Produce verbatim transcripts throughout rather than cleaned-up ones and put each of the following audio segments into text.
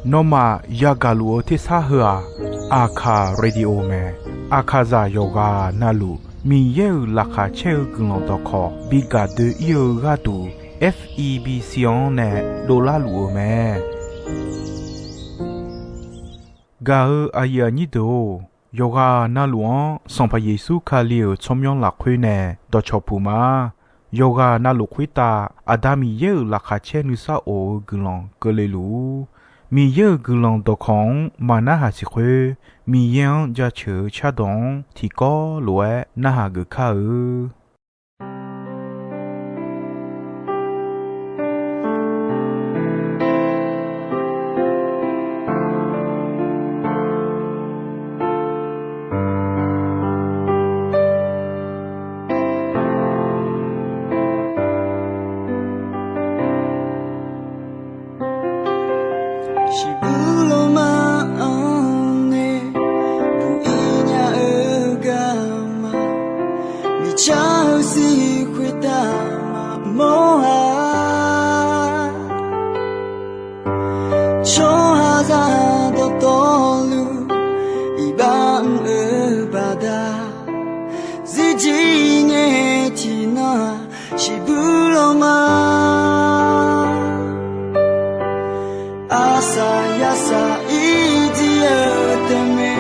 Nawmaf yagaq luf-eu tersar heu-aq, Aqkaq Radio mae. Aqkaqzaq yawqghaq navluf Miqyaer-euq laqkhaq caer-eu guiqlanq dawqkawq bi gaq doe-ir-eu gharduq, F E B C-anr nae dovlar luf-eu mae. Gaq-eu aqyuif aqnyir deuq-or, yawqghaq navluf-anr Sanqpaq Yeqsur Kali-euq tsawrmyanr lafkhoer nae dawqcawq puq ma. Yawqghaq navluf khoertav Aqda Miqyaer-euq laqkhaq caer nuisar of-eu guiqlanq keuvle luf-ur. Miqyaer-euq guiqlanq dawqkawq-anr maqnarhaq siq khoer, Miqyaer-anr jaceuq-eu cardawq-anr tiqkawv lof-aer narhaq geuf kar-eu. Shiqbuq lawma-anr nae buq-ir nya-eu garma, miqcar-eu sir khoertav maqmawr-a. Tsawrhaqzaq dawqtawvluf iqbax mr-eu baqda, zirjir ngae tiqnan-aq, shiqbuq lawma arsaq yarsaq ir jir-eu teumq mae.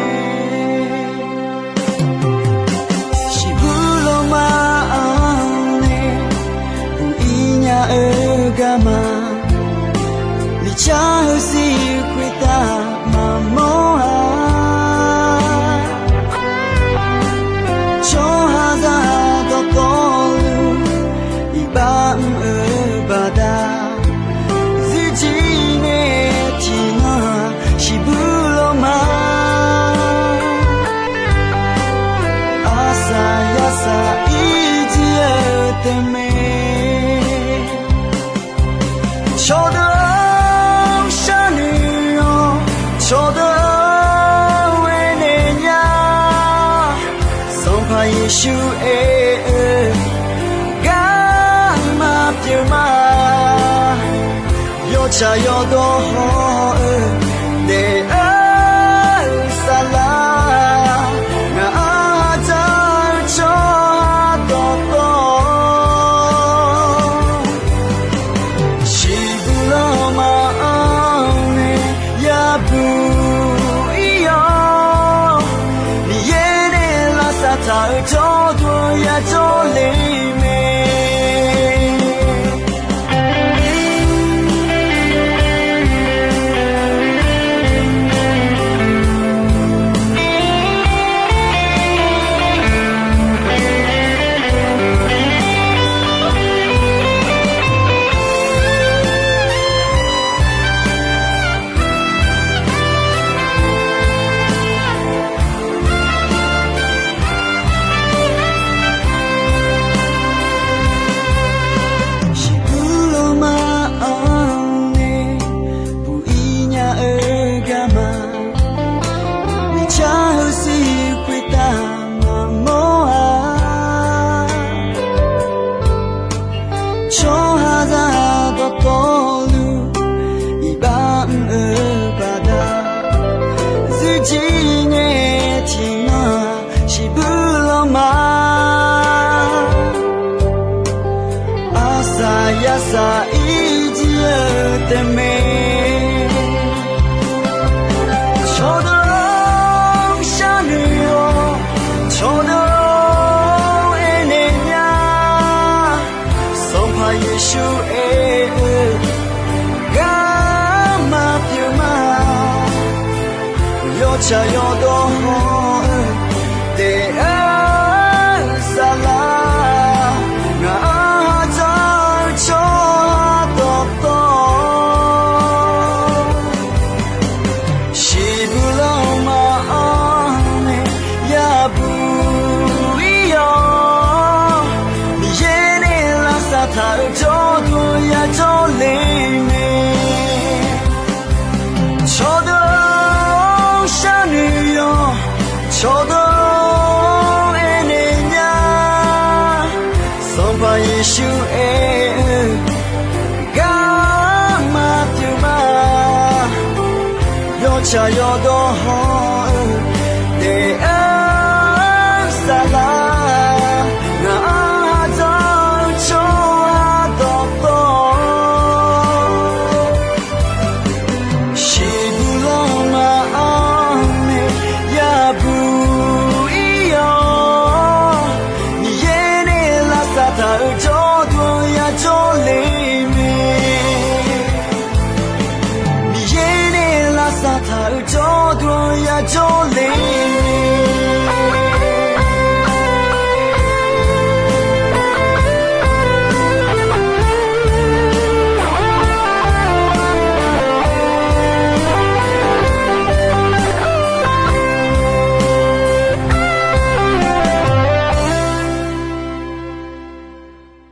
Shiqbuq lawma-anr nae buq-ir nya-eu garma, miqcar-eu sir khoertav maqmawr-a. Tsawrhaqzaq dawqtawvluf iqbax mr-eu baqda, zirjir ngae tiqnan-aq, shiqbuq lawma arsaq yarsaq ir jir-eu teumq mae. Cawqdeuq-or, sharnoeq-awq. Cawqdeuq-or, aernaeq nya. Sanqpaq Yeqsur aer-eu garma pyeuf ma. Yawtsaq yawdawr haw-eu daef-eu saflar, ngaq-anr dzaq-eu tsawrhaq dawqtawv, shiqbuq lawma-anr nae yabuq ir-awr, Miqyaer nae lavsav taq-eu jawrduq yajawr le mae. Shiqbuq lawma-anr nae buq-ir nya-eu garma, miqcar-eu sir khoertav maqmawr-a. Tsawrhaqzaq dawqtawvluf iqbax mr-eu baqda, zirjir ngae tiqnan-aq, shiqbuq lawma arsaq yarsaq ir jir-eu teumq mae. Cawqdeuq-or, sharnoeq-awq. Cawqdeuq-or, aernaeq nya. Sanqpaq Yeqsur aer-eu garma pyeuf ma. Yawtsaq yawdawr haw-eu daef-eu saflar, ngaq-anr dzaq-eu tsawrhaq dawqtawv, shiqbuq lawma-anr nae yabuq ir-awr, Miqyaer nae lavsav taq-eu jawrduq yajawr le mae. Cawqdeuq-or, sharnoeq-awq. Tsaq yawdawr hawr-eu daef-aer saflar, ngaq-anr ardawr-eu tsawrhaq dawqtawvluf, shiqbuq lanma-anr nae yabuq ir-awr, Miqyaer nae lavsav taq-euq jawrduq-anr yajawr le mae. Miqyaer nae lavsav taq-euq jawrduq-anr yajawr le mae.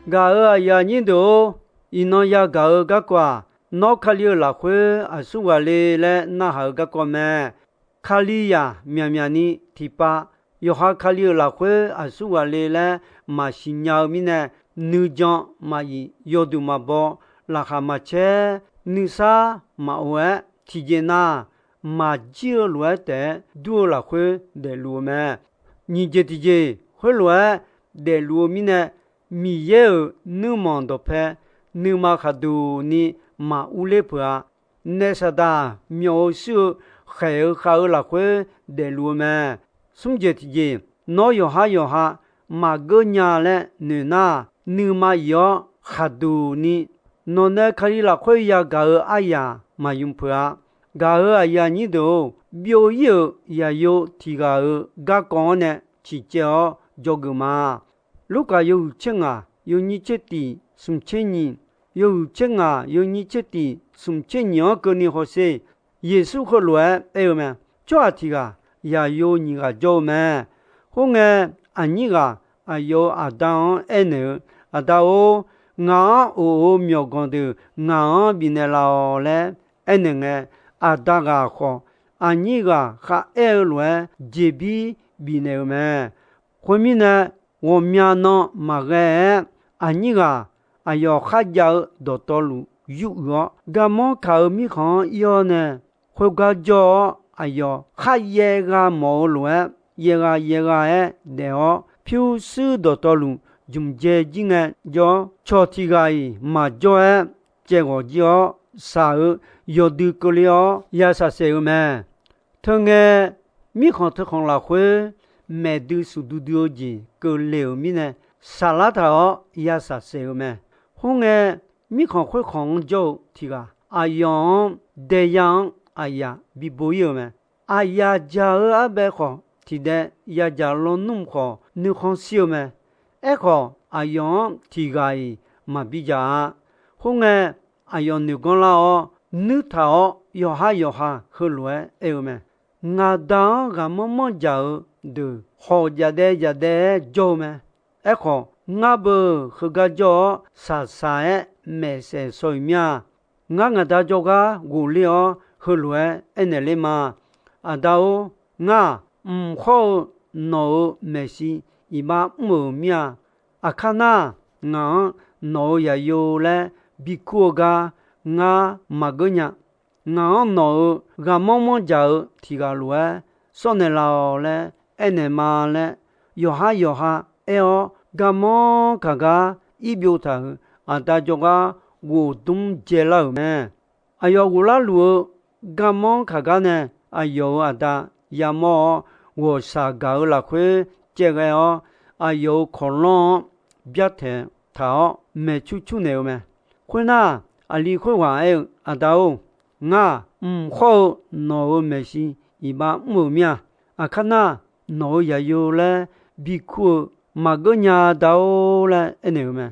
Gaq-euq aqyuif aqnyir deuq-or, iqnan yagaq-eu garkawv-aq, nawr Kali-euq lafkhoer aqsur ghaq le laer narhaq-eu garkawv mae. Kalizaq myaqmyaq ni tiqpav, yawqha Kali-euq lafkhoer aqsur ghaq le laer maqsiq nya-eu mirnae, nuijan maqyif, yawduq maqbaw, laqkhaq maqcaer, nuisar maqof-aer, tiqjeq nav maqjir-eu lof-aer taef-aer dur-eu lafkhoer daefluf-eu mae. Nyiq jeq tiqjeq khoerlof-aer daefluf-eu mirnae, Miqyaer-euq nuirmanq dawqpae nuima khaqduq ni maqurler peuq-a. Naef Saqdaq myawf-eu shuir-eu khaeq-eu khav-eu lafkhoer daefluf-eu mae. Smr jeq tiqjeq, nawr yawqhar yawqha maqgeur nya laer noeq nar, nuima yif-awr khaqduq ni nawq nae Kali lafkhoer yagaq-eu aryaq maqymq peuq-a. Gaq-euq aqyuif aqnyir deuq-or, byov ir-euq yaqyo tiq ghaq-euq garkawv-anr nae ciqcaev-awr dzawgeuf ma. Lurkaf yawhuiq tser ngaq yawnyir tser tiq smq tser nyiq, yawhuiq tser ngaq yawnyir tser tiq smq tser nyiq-anr keuvni hawsher. Yeqsur heulof-aer aer-eu mae. Tsawrhaq tiq ghaq yaqyo nyiq ghaq jawr-eu mae. Khoerngae, aqnyir ghaq aqyawf-euq aqda-anr aernaeq-eu, Aqda-or, ngaq-anr of-eu myawqganq deuq ngaq-anr bifnaeq laf-awq laer aernaeq ngae, aqda ghaq khawf, aqnyir ghaq kharaer-eu lof-aer jeqbir bifnaeq-euq mae. Khoermirnae, ghawqmya nan maqghae-aer, aqnyir ghaq aqyawf kharjav-eu dawqtawvluf yuruiq-awr, garmanr kaq-eu mirkhanq-anr ir-awr nae, khoergar jawr-awr, aqyawf kharyaev gha mawf-eu lof-aer, yaev gha yaev gha-aer daef-awr, pyurshuir dawqtawvluf jmq dzae jir ngae jawr-awr, cawq tiq ghaq-iq maqjawr-aer caevghawq jir-awr, shaq-eu yawdui keuvle-awr ya shaqsaef-eu mae. Teungae, mirkhanq teukhanq lafkhoer maeqdui shufdui dui-eu jeq keuvle-euq mirnae, saflar taq-awr ya shaqsaef-eu mae. Khoerngae, mirkhanq khoerkhanq-anr jawr-eu tiq ghaq aqyawf-anr daeya-anr aqyaf bibo ir-euq mae. Aqyaf jaq-eu arbae khawf, tiqdaev yadzaq lawnmr khawf nuikhanr shir-eu mae. Aerkhawf, aqyawf-anr tiq ghaq-iq maqbi dzaq-a. Khoerngae, aqyawf noeq ganr lar-awr, nuir taq-awr yawqhar yawqha heulof-aer aer-eu mae. Ngaq Da-anr ghaqmanr manr dzaq-eu deuq khawf, jafdaev jafdaev-aer jawr-eu mae. Aerkhawf, ngar beu heugar jawr-awr, shaqshaq-aer maeqsaef shaw-iq mir-a. Ngar ngaq Da jawrgar ghofler-awr, heulof-aer aernaeq ler ma. Aqda-or, ngar-aq, mq khawr-eu nawq-euq maeqshi iqbax mr-euq mir-a. Aqkar nar, ngaq-anr nawq-euq yaqyo laer bikur-eu gar ngar maqgeur nya. Ngaq-anr nawq-euq ghaqmanr manr dzaq-eu tiq ghaq lof-aer sawr naeqlaf-awq laer aernaeq ma laer, yawqhar yawqha aer-awr, garmanr kaq gar ir byov taq-euq Aqda jawrgar ghofdmr dzaelar-euq mae. Aqyawf ghoflar luf-eu garmanr kaq gar nae, aqyawf-euq aqda yamawr-awr, ghawqshaq gaq-eu lafkhoer caevghae-awr, aqyawf-euq kawqlanr-anr byartaeq taq-awr, maeqcur cur naeq-eu mae. Khoernar, aqli khoerghaq aer-eu, Aqda-or, ngar-aq, mq khawr-eu nawq-euq maeqshi iqbax mr-euq mir-a. Aqkar nar, nawq-euq yaqyo laer bikur-eu maqgeur nya Da-or laer aernaeq-eu mae.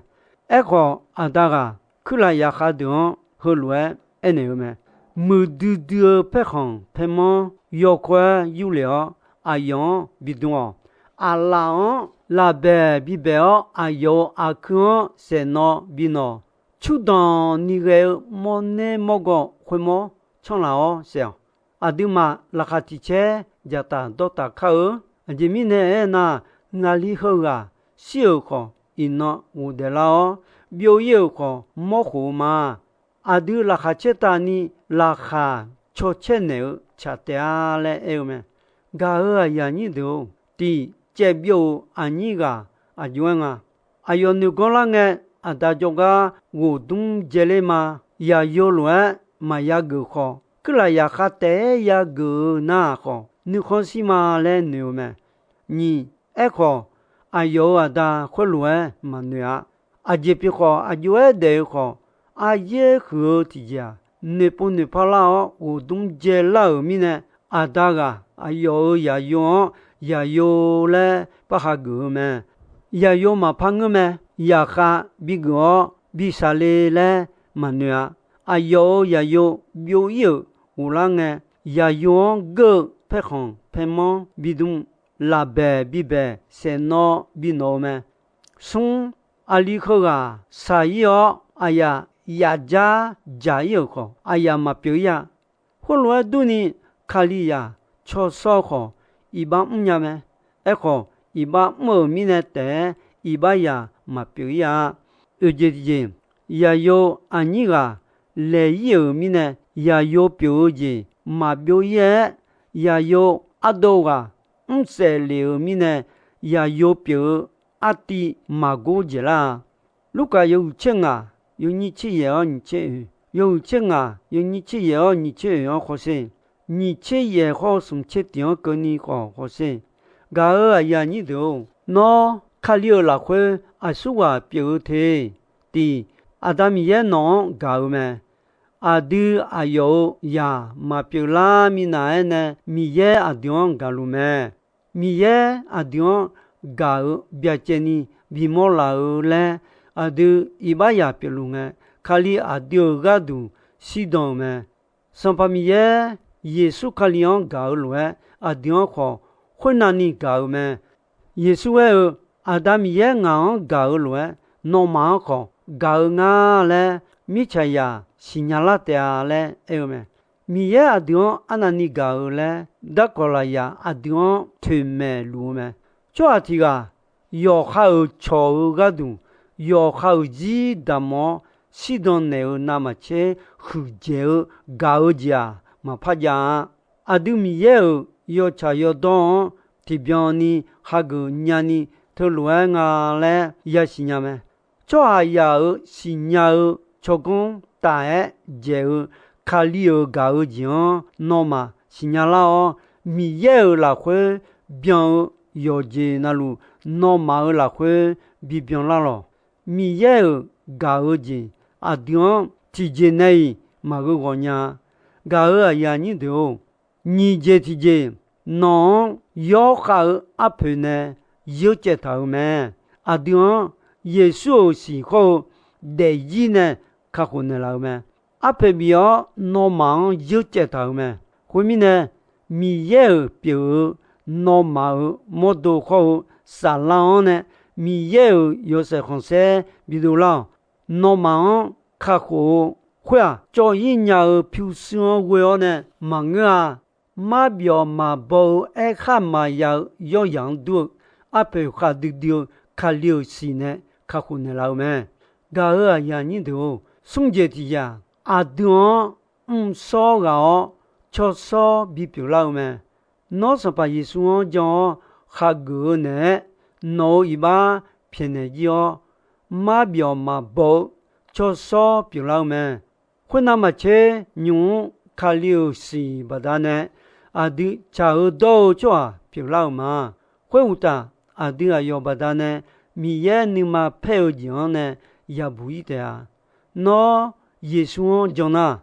Aerkhawf, aqda ghaq kuirlaf yaqkhav deuq-anr heulof-aer aernaeq-eu mae. Muiqdui dui-eu paerkhanq paermanr yawkawr-aer yurlef-awr, aqyawf-anr bidm-awq. Aqlaf-anr lafbaeq bibaeq-awr, aqyawf-euq aqkuir-anr saeqnawv binawq. Curdanq ni ghae-eu mawrner mawrgawv khoermawr canrlaf-awr saef-awq. Aqduimaf laqkhaq tiq caer dzaqtaf dawrtaf kar-eu. Aqjeq mirnae aernar, ngaqli heughaq shir-euq khawf, iqnan ghofdaef lar-awr, byov ir-euq khawf, mawrkhof-eu ma. Aqdui laqkhaq caertavni laqkhaq caw caer naeq-eu tsaq taef-a laer aer-eu mae. Gaq-euq aqyuif aqnyir deuq-or, tiq caev byov-euq aqnyir ghaq aqjox-aer nga. Aqyawf noeq ganr lar ngae, aqda jawrgar ghof dmr dzae ler ma. Yaqyo lof-aer maqya geuf khawf, kuirlaf yaqkhav taef-aer ya geuf-eu nar khawf, nuikhanr shir ma laer noeq-eu mae. Nyiq, aerkhawf, aqyawf-euq aqda khoerlof-aer maqnoeq-a. Aqjeq pyeuf khawf, aqjox-aer daef-eu khawf, aryaer huiq-eu tiqjeq-aq, noeqpov noeqpar lar-awr ghof dmr dzae lar-euq mirnae, aqda ghaq aqyawf-euq yaqyo-anr yaqyo laer par hageuf-eu mae. Yaqyo maqpar ngeur mae. Yaqkhav bigeuf-awr bi saqle laer maqnoeq-a. Aqyawf-euq yaqyo byov ir-euq ghoflar ngae, yaqyo-anr geur-eu paerkhanq paermanr bidm, lafbaeq bibaeq saeqnawv binawq-eu mae. Smr, aqli heughaq shaq ir-awr aqyaf yaf dzar dzaq ir-euq khawf, aqyaf maqpyeuf ir-a. Khoerlof-aer durni, Kalizaq cawshawr-eu khawf, iqbax mrnya mae. Aerkhawf, iqbax mr-euq mirnae taef-aer iqbax yaq maqpyeuf ir-a. Oeq jeq tiqjeq, yaqyo aqnyir ghaq laeq ir-euq mirnae, yaqyo pyeuf-eu jeq maqbyov ir-aer, yaqyo ardov ghaq mrsaef lef-euq mirnae, yaqyo pyeuf-eu artiv maqgor dzaeqlar-a. Lurkaf yawhuiq tser ngaq, yawnyir tser yaeq-awr nyiq tser oeq, yawhuiq tser ngaq, yawnyir tser yaeq-awr nyiq tser oeq-anr khawf sher. Nyiq tser yaeq khawr-eu smq tser tiq-anr keuvni khawf khawf sher. Gaq-euq aqyuif aqnyir deuq-or, nawr Kali-euq lafkhoer aqsurghaq pyeuf-eu te. Tiq, Aqda Miqyaer nawq-anr gaq-eu mae. Aqdui aqyawf-euq zaq maqpyeuf lar minav-aer nae Miqyaer aqdui-anr gaqluf mae. Miqyaer aqdui-anr gaq-eu byacaevni bimawr laf-eu laer aqdui iqbax yaq pyeufluf ngae, Kali aqdui-euq gharduq shirdan-euq mae. Sanqpaq Miqyaer Yeqsur Kali-anr gaq-eu lof-aer aqdui-anr khawf khoernavni gaq-eu mae. Yeqsur aer-eu, Aqda Miqyaer ngaq-anr gaq-eu lof-aer nawmaf-anr khawf gaq-eu nga laer mirtsaqzaq siqnya lar taef-a laer aer-eu mae. Miqyaer aqdui-anr arnavni gaq-eu laer darkawq lafyaq aqdui-anr toeqmaeq luf-eu mae. Tsawrhaq tiq ghaq yawqha-euq cawq-eu gharduq, yawqha-euq zir damq-awr shirdan naeq-eu navmaqtser huiqdzaeq-eu gaq-eu jeq-aq maqpar jav-a. Aqdui Miqyaer-euq yawtsaq yawdawr-anr tiqbyan ni hageuf nyani teulof-aer nga laer yasiq nya mae. Tsawrhaqzaq-euq siqnya-eu tsawrganr taf-aer dzaeq-eu Kali-euq gaq-eu jeq-anr nawmaf siqnya lar-awr, Miqyaer-euq lafkhoer byan-eu yawqjeq navluf, nawmaf-euq lafkhoer bibyan lar lawq. Miqyaer-euq gaq-eu jeq aqdui-anr tiqjeq nae-iq maqgheu ghawq nya-a. Gaq-euq aqyuif aqnyir deuq-or, nyiq jeq tiqjeq, nawq-anr yawr khav-eu arpoeq nae yeur caev taq-euq mae. Aqdui-anr Yeqsur-euq siq hawr-eu daefzir nae kakhof naeqlaf-euq mae. Arpoeq bif-awr nawmaf-anr yeur caev taq-euq mae. Khoermirnae, Miqyaer-euq pyeuf-eu nawmaf-euq mawrdo hawr-eu saflar-anr nae Miqyaer-euq yawshaef khanqsaer bidov lar-awq. Nawmaf-anr kakhof-eu khoer-aq, cawv-ir nya-eu pyurshuir-anr ghoe-awr nae maqngeur-a. Marbyawf maqbaw-eu aerkhar maqya-eu yawryaq-anr dur-eu arpoeq khavdui dui-eu Kali-euq siq nae kakhof naeqlaf-eu mae. Gaq-euq aqyuif aqnyir deuq-or, smr jeq tiqjeq-aq, aqdui-anr mrshawr ghaq-awr tsawrshawr bipyeuf lar-eu mae. Nawr Sanqpaq Yeqsur-anr jan-awr hageuf-eu naeq-aer, nawq-euq iqbax pyaeqnaeq jir-awr, marbyawf maqbaw-eu tsawrshawr pyeuflar-eu mae. Khoernav maqtser, nymq-mr Kali-euq siq baqdanae aqdui tsaq-eu dawr-eu tsawrhaq pyeuflar-euq ma. Khoeruqtaf, aqdui aqyawf baqdanae Miqyaer nuima paer-eu jeq-anr nae yabuq-ir taef-a. Nawr Yeqsur-anr jan nar,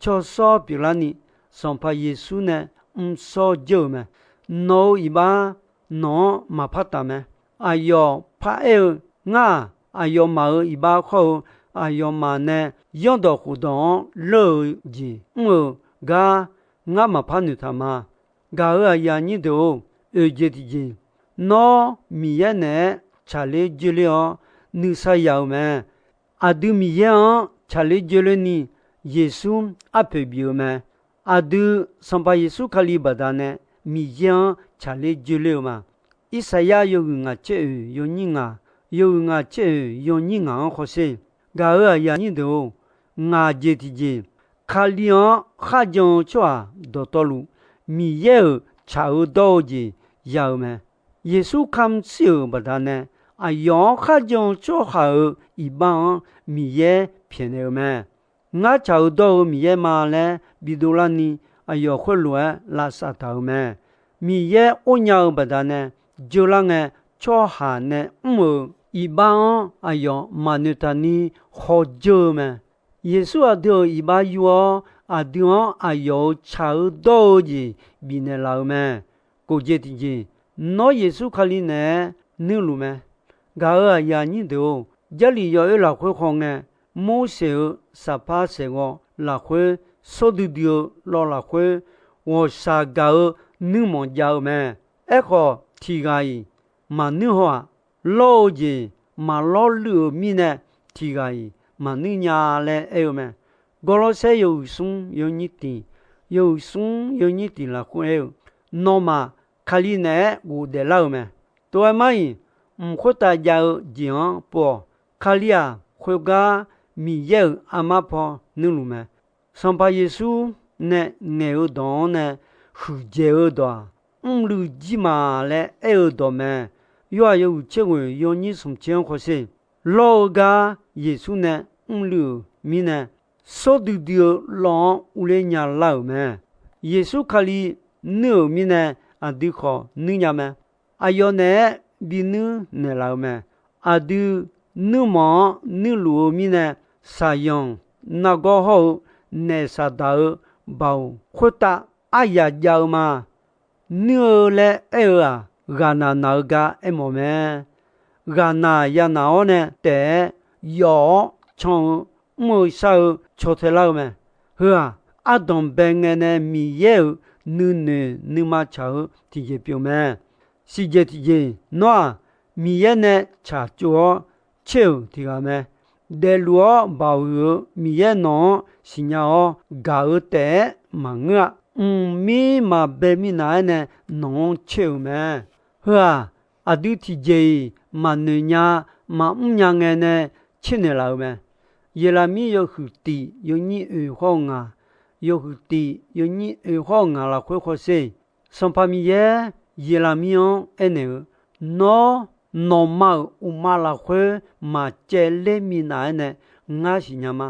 tsawrshawr pyeuflarni, Sanqpaq Yeqsur nae mrshawr jeur-euq mae. Nawq-euq iqbax nawq-anr maqpar taf mae. Aqyawf paraer-eu, Ngar-aq, aqyawfmaf-euq iqbax hawr-eu aqyawfmaf nae zanrdawq khofdawq-anr leur-eu jeq mr-euq gar ngar maqpar noeqtaq ma. Gaq-euq aqyuif aqnyir deuq-or, oeq jeq tiqjeq, nawr Miqyaer naeq-aer tsaqler joerler-awr nuisar ya-eu mae. Aqdui Miqyaer-anr tsaqler joerlerni Yeqsur arpoeq bif-eu mae. Aqdui Sanqpaq Yeqsur Kali baqdanae Miqyaer-anr tsaqler joerler-eu ma. Irsaqyar yawhuiq ngaq tser oeq yawnyir ngaq, yawhuiq ngaq tser oeq yawnyir ngaq-anr hawsher. Gaq-euq aqyuif aqnyir deuq-or, ngaq jeq tiqjeq, Kali-anr kharjan-eu tsawrhaq dawqtawvluf, Miqyaer-euq tsaq-eu dawr-eu jeq ya-eu mae. Yeqsur kamq shir-euq baqdanae, aqyawf-anr kharjan-eu tsawrhaq-euq iqbax-anr Miqyaer pyaeqnaeq-eu mae. Ngar tsaq-eu dawr-eu Miqyaer ma laer bidov larni, aqyawf khoerlof-aer lavsav taq-euq mae. Miqyaer or nya-eu baqdanae, jeular ngae, tsawrhaq nae mr-euq iqbax-anr aqyawf maqnoeq taqni hawjeur-eu mae. Yeqsur aqdui-euq iqbax yu-awr, aqdui-anr aqyawf-euq tsaq-eu dawr-eu jeq bifnaeq laf-eu mae. Kofjeq tiqjeq, nawr Yeqsur Kali naeq-aer nuirluf mae. Gaq-euq aqyuif aqnyir deuq-or, Jarlif yawoer lafkhoer hawngae, Morseq-euq saqpar saeqghawv lafkhoer, sawr duidui-eu lawv lafkhoer, ghawqshaq gaq-eu nuirmanq jav-eu mae. Aerkhawf, tiq ghaq-iq maqnuir haw-aq, lawr-eu jeq maqlawr luiv-euq mirnae, tiq ghaq-iq maqnuir nya laer aer-eu mae. Gawrlawrsaer yawhuiq smr yawnyir tiq, yawhuiq smr yawnyir tiq lafkhoer aer-eu, nawmaf Kali naeq-aer ghofdaef lar-euq mae. Tov-aer mar-iq, mq khoertav jav-eu jeq-anr pov-awq. Kali-aq, khoergar Miqyaer-euq armar paw nuirluf mae. Sanqpaq Yeqsur nae ngaeq-eu dawq-anr nae huiqdzaeq-eu dawq-aq, mrluiv jir ma laer aer-eu dawq mae. Yorhaq yawhuiq tser ghoeq yawnyir smq tser-anr hawsher. Lawr-eu gar Yeqsur nae mrluiv-euq mirnae, sawr duidui-eu lawv-anr urler nya lar-euq mae. Yeqsur Kali nuir-euq mirnae, aqdui khawf nuir nya mae. Aqyawf naeq-aer binuir naeqlaf-eu mae. Aqdui nuirmanq-anr nuirluf-eu mirnae, saqyanq nargawr hawr-eu naef Saqdaq-eu baoq khoertav aryaq jav-eu ma. Nuir-eu laer aer-eu-aq, ghaqnaq naq-eu gar aermawf mae. Ghaqnaq yanaq-awr nae taef-aer yawf-awr can-eu mr-eu shar-eu caw tae lar-eu mae. Heu-aq, ardanq bae ngae nae Miqyaer-euq nuinoeq nuima tsaq-eu tiqjeq pyeuf mae. Siqjeq tiqjeq, nawr-aq, Miqyaer nae tsaq tsov-awr tser-euq tiq ghaq mae. Daefluf-awr baoq huiq-eu Miqyaer nawq-anr siqnya-awr gaq-eu taef-aer maqngeur-a. Mqmir maqbae minav-aer nae nawq-anr tser-euq mae. Heu-aq, aqdui tiqjeq-iq maqnoeq nya, maqmr nya ngae nae tser naeqlaf-eu mae. Yeqlaqmir yawhuiq tiq yawnyir oeq hawr-eu ngaq, yawhuiq tiq yawnyir oeq hawr-eu ngaq lafkhoer hawsher. Sanqpaq Miqyaer Yeqlaqmir-anr aernaeq-eu, Nawr, nawqma-euq uqma lafkhoer maqcaevler minav-aer nae ngar siqnya ma.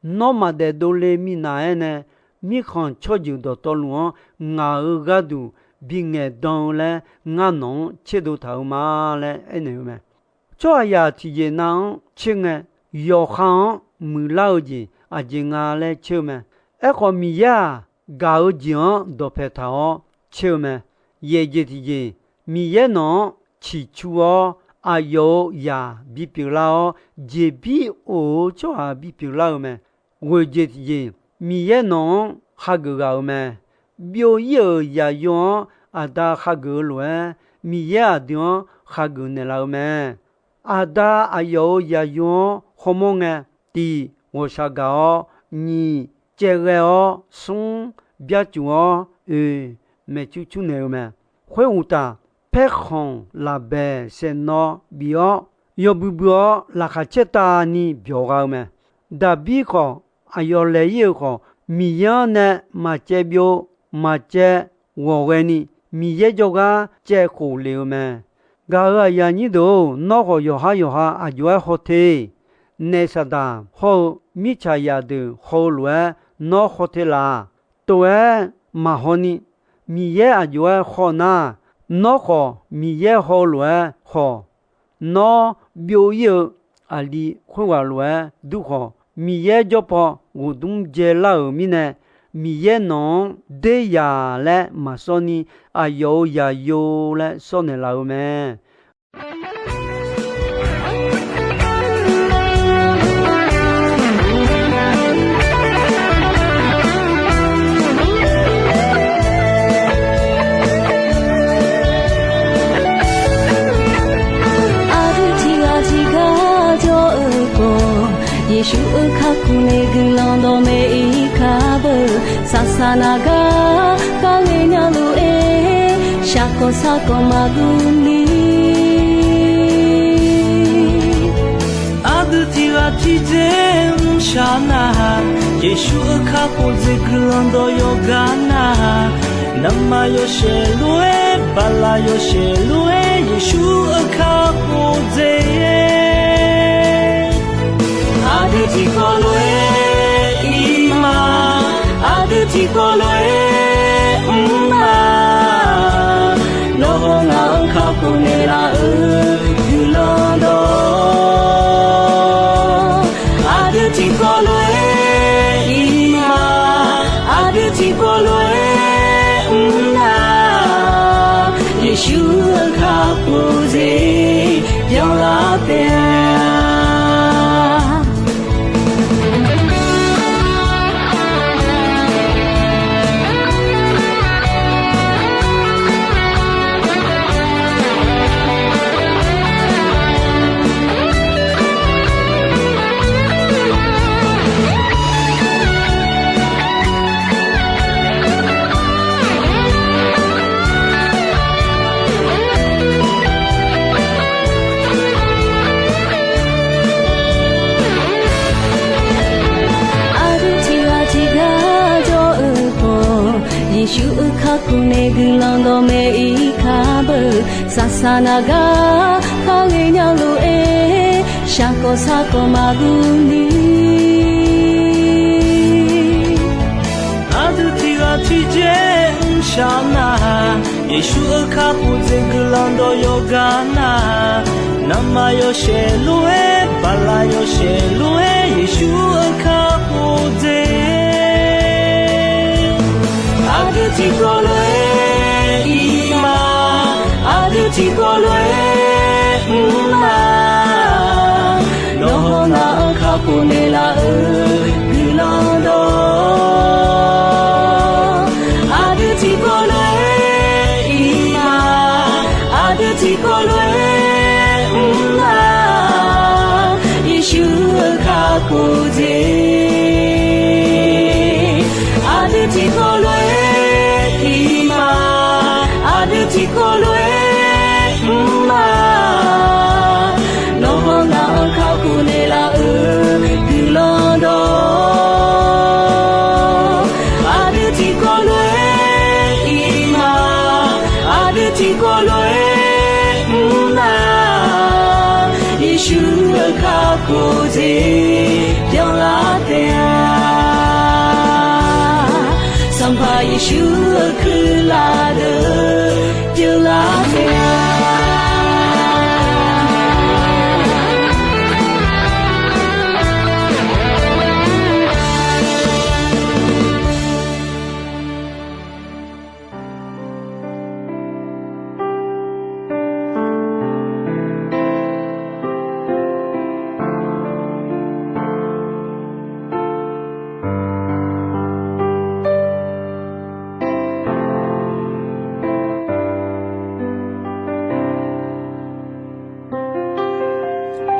Nawr maqdaef dovle minav-aer nae, mirkhanq tsawrjeuq dawqtawvluf-anr ngaq-euq gharduq bingaeq dan-eu laer ngar nawq-anr tserdov taq-eu ma laer aernaeq-eu mae. Tsawrhaqzaq tiqjeq nav-anr tser ngae, yawqha-anr muiqlar-eu jeq aqjeq nga laer tser-eu mae. Aerkhawf, Miqyaer-aq, gaq-eu jeq-anr dawqpae taq-awr tser-eu mae. Yaeq jeq tiqjeq, Miqyaer nawq-anr ciqcu-awr, aqyawf-euq zaq bipyeuf lar-awr, jeqbir of-eu tsawrhaq bipyeuf lar-eu mae. Ghoeq jeq tiqjeq, Miqyaer nawq-anr hageuf ghaq-euq mae. Byov-ir-euq zaqyo-anr Aqda hageuf-eu lof-aer, Miqyaer aqdui-anr hageuf naeqlaf-eu mae. Aqda aqyawf-euq zaqyo-anr hawmawr ngae, tiq, ghawqshaq gaq-awr, nyiq, caevghae-awr, smr, byarcuf-awr, oeq, maeqcur cur naeq-eu mae. Khoeruqtaf, paerkhanq laqbaeq saeqnawv bif-awr, yawbui bui-awr laqkhaq caertavni byawq gha-eu mae. Daqbir khawf, aqyawf laeq-ir-eu khawf, Miqyaer-anr nae maqcaev byov, maqcaev ghawqghaeni, Miqyaer jawrgar caevkhof lef-eu mae. Gaq-euq aqyuif aqnyir deuq-or, nawr khawf yawqhar yawqha aq jov-aer haw te. Naef Saqdaq hawr-eu mirtsaq zaqdeuq haw-eu lof-aer nawr haw te laf. Tov-aer maqhaw ni, Miqyaer aq jov-aer haw nar, nawr khawf Miqyaer haw-eu lof-aer haw. Nawr byov-ir-eu aqli khoerghaq lof-aer dur khawf, Miqyaer jawr paw ghofdmr dzae lar-euq mirnae, Miqyaer nawq-anr derzaq laer maqsawr ni, aqyawf-euq zaqyo laer sawr naeqlaf-eu mae. Aqdui tiq ghaq tiq gar jawr-eu khawf, Yeqsur-euq kakhof nae guiqlanq dawqmaeq-ir kar beu. Saqsaq naq gar gar ngae nya luf-eu, shaqkawq sarkawq maqdur ni. Aqdui tiq Aqtiqdzer mrshaq nar-aq, Yeqsur-euq kakhof dzaeq guiqlanq dawq yawqgar nar-aq, navmaqyawshaef lof-aer, baqlaq yawshaef lof-aer, Yeqsur-euq kakhof dzaeq-aer, aqdui tiqkawv lof-aer ir ma. Aqdui tiqkawv lof-aer mr ma. Nawr hawr ngaq-anr kakhof naeqlaf-eu guiqlanq dawq, aqdui tiqkawv lof-aer ir ma. Aqdui tiqkawv lof-aer mr na. Yeqsur-euq kakhof dzaeq byanlar taef-a. Aqdui tiqghaq tiqgar jawr-eu khawf, Yeqsur-euq kakhof nae guiqlanq dawqmaeq ir kar beu. Saqsaq naq gar kar ghae nya lof-aer, shaqkawv sarkawv maqguv ni. Aqdui tiqghaq tiqdzer mrshaq nar-aq, Yeqsur-euq kakhof dzaeq guiqlanq dawq yawqgar nar-aq, navmaqyawshaef lof-aer, baqlaq yawshaef lof-aer, Yeqsur-euq kakhof dzaeq aqdui tiqkawv lof-aer ir ma. Aqdui tiqkawv lof-aer mr ma. Nawr hawr ngaq-anr kakhof naeqlaf-eu guiqlanq dawq, aqdui tiqkawv lof-aer ir ma. Aqdui tiqkawv lof-aer mr ma. Yeqsur-euq kakhof dzaeq aqdui tiqkawv lof-aer ir ma. Aqdui tiqkawv lof-aer mr ma. Nawr hawr ngaq-anr kakhof naeqlaf-eu guiqlanq dawq, aqdui tiqkawv lof-aer ir ma. Aqdui tiqkawv lof-aer mr ma. Yeqsur-euq kakhof dzaeq byanlar taef-a. Sanqpaq Yeqsur-euq kuirlaf deuq byanlar taef-a.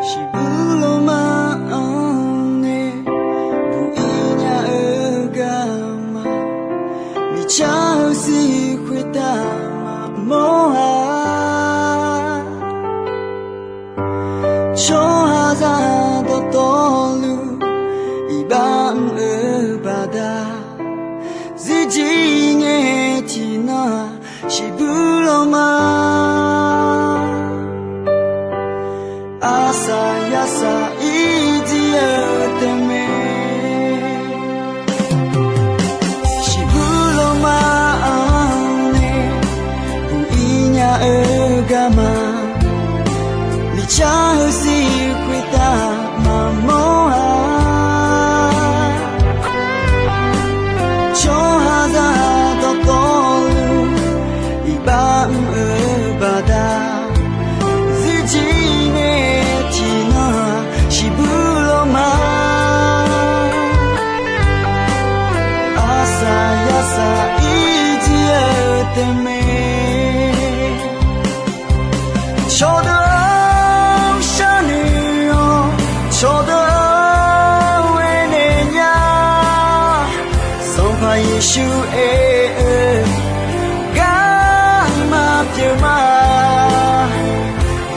Shiqbuir lawrma-anr nae buq-ir nya-eu garma, miqcar-eu sir khoertav maqmawr-a. Tsawrhaqzaq dawqtawvluf iqbax mr-eu baqda, zirjir ngae tiqnan-aq, shiqbuir lawrma, arsaq yarsaq irjir-eu taef mae. Shiqbuir lawrma-anr nae buq-ir nya-eu garma, miqcar-eu sir khoertav maqmawr-a. Tsawrhaqzaq dawqtawvluf iqbax mr-eu baqda, zirjir ngae tiqnan-aq, shiqbuir lawrma, arsaq yarsaq irjir-eu taef mae. Cawqdeuq-anr sharnoeq-awr, cawqdeuq-anr aernaeq nya. Sanqpaq Yeqsur aer-eu garma pyeuf ma.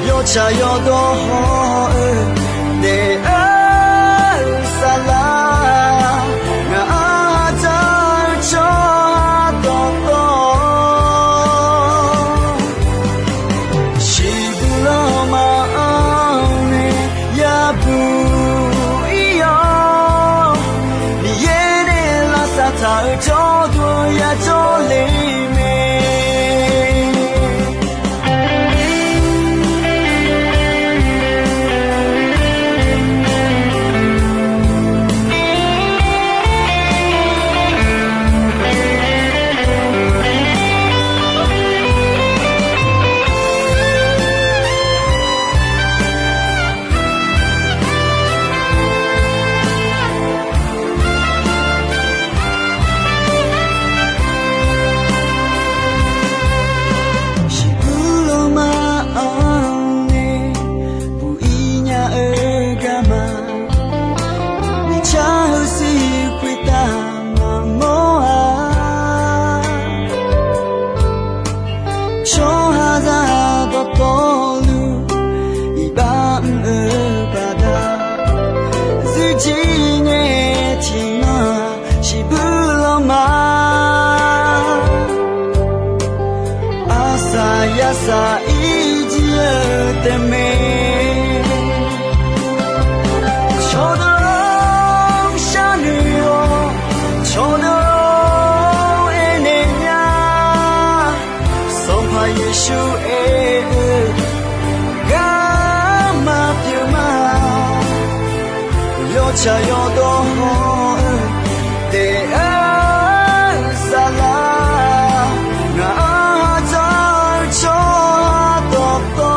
Yawtsaq yawdawr haw-eu daef-eu Aqjawr dov yajawr le mae. Shiqbuq lanma-anr nae buq-ir nya-eu garma, miqcar heusiq khoertav maqmawr-a. Tsawrhaqzaq dawqtawvluf iqbax mr-eu baqda, zuifjir ngae tiqnan-aq shiqbuq lanma, arsaq yarsaq irjir-eu taef mae. Cawqdeuq-or, sharnoeq-awq. Cawqdeuq-or, aernaeq nya. Sanqpaq Yeqsur aer-eu garma pyeuf ma. Yawtsaq yawdawr haw-eu daef-eu saflar, ngaq-anr ha dzanr-eu tsawrhaq dawqtawv,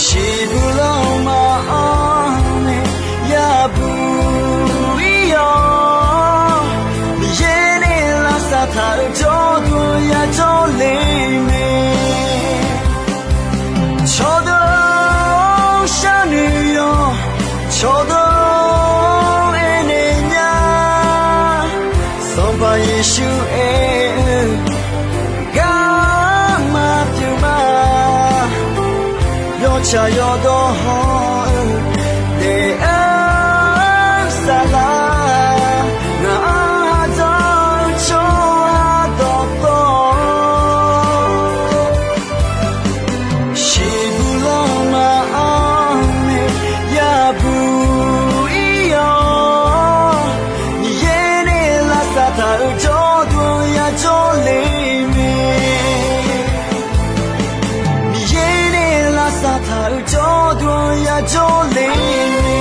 shiqbuq lanma-anr nae yabuq-ir-awq. Miqyaer nae lavsav taq-euq jawrduq yajawr le mae. Cawqdeuq-or, sharnoeq-awq. Cawqdeuq-or, aernaeq nya. Sanqpaq Yeqsur aer-eu garma pyeuf ma. Yawtsaq yawdawr haw-eu daef-eu saflar, ngaq-anr ha dzanr-eu tsawrhaq dawqtawv, shiqbuq lanma-anr nae yabuq-ir-awq. Miqyaer nae lavsav taq-euq jawrduq yajawr le mae. Miqyaer nae lavsav taq-euq jawrduq yajawr le mae.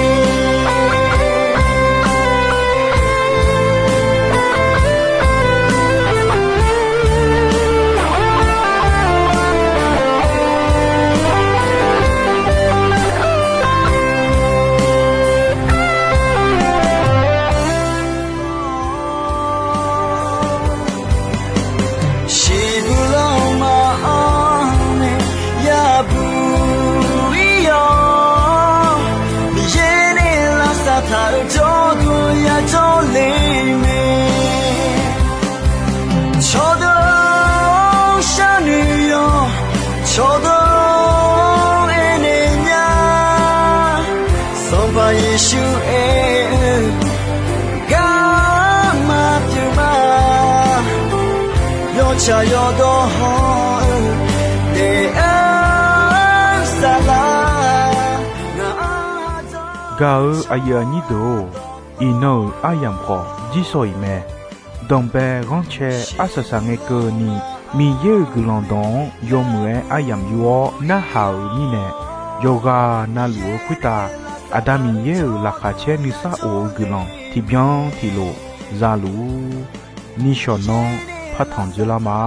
Shiqbuq lanma-anr nae yabuq-ir-awq. Miqyaer nae lavsav taq-euq jawrduq yajawr le mae. Cawqdeuq-or, sharnoeq-awq. Cawqdeuq-or, aernaeq nya. Sanqpaq Yeqsur aer-eu garma pyeuf ma. Yawtsaq yawdawr haw-eu daef-eu saflar, ngaq-anr ha dzanr. Gaq-eu aqyuif aqnyir deuq-or, iqnan-euq aryamq khawf jirsawq iq mae. Danqbae ghanrcae arsaq saq ngae keuvni, Miqyaer-euq guiqlanq dawq-anr yawmuiq-aer aryamq yur-awr narhaq-euq mirnae, yawqghaq navluf-eu khoertav Aqda Miqyaer-euq laqkhaq caer nuisar of-eu guiqlanq tiqbyan tiqlof za luf-ur. Nishawq nanr partanq dzoerlar ma.